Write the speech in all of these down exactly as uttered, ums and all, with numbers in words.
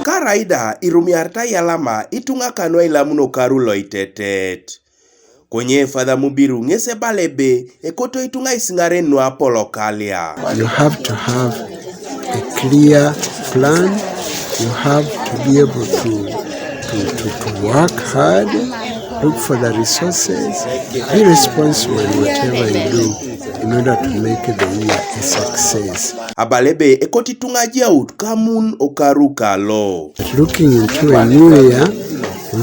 Karaida irumiarita eyalama ituŋa kanu ailamun okaru loitetet. Konye Father Mubiru ŋes ebala ebe ekoto ituŋa aisiŋaren nu apolokalia. You have to have a clear plan. You have to be able to, to, to, to work hard, look for the resources, be responsible in whatever you do in order to make the year a success. Abala ebe ekot ituŋa ajaut kamun okaru kalo. Looking into a new year,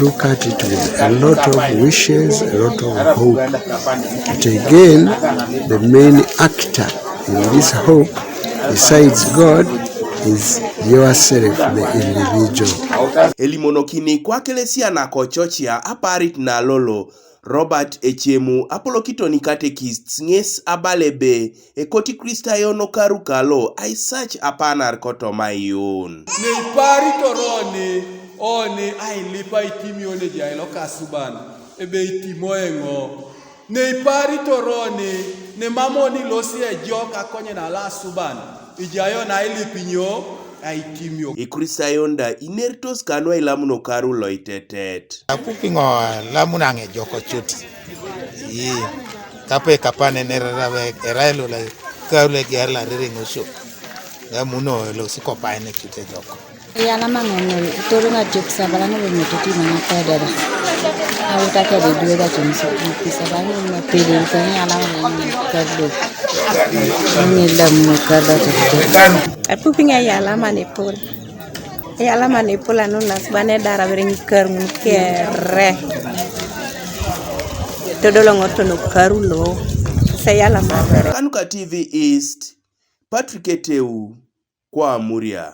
look at it with a lot of wishes, a lot of hope. But again, the main actor in this hope, besides God, is yourself, the individual. Elimonokini kwakelesianak ochochia apaarit nalolo, Robert Echemu apolokiton katekist ŋes abala ebe ekot Ikristayon okaru kalo aisach apaanar kotoma iyuun. Neipaaritor oni, oni ailip aitimio nejai lokasuban, ebe itimo eŋo. Neipaaritor oni, nemam oni ilosi ejok akonyen alasuban, ijai oni ailip inyo? Aitimio. Ikristayon da ineritos kanu ailamun okaru loitetet. Apupi ŋo lamun aŋ ejok cut. Ii, kape kapanen erara erai lo la karu lo egear la rere ŋosio. Gamuno elosi kopain cut ejok. Eyalama ŋo ŋol itoro ŋatiok sabala ŋol ŋotoki mana pedera. Awuta kede duwe gatum sukul kisabala ŋol ŋo pederi kani eyalama ŋo ŋol kadok. Ŋilam ŋo kadok. Apupi ŋo eyalama nepol. Eyalama nepol anu nas bane dara bere ŋikar ŋun kere. Todolo ŋoto no karu lo. Seyalama bere. Kanuka T V East, Patrick Eteu, kwa Amuria.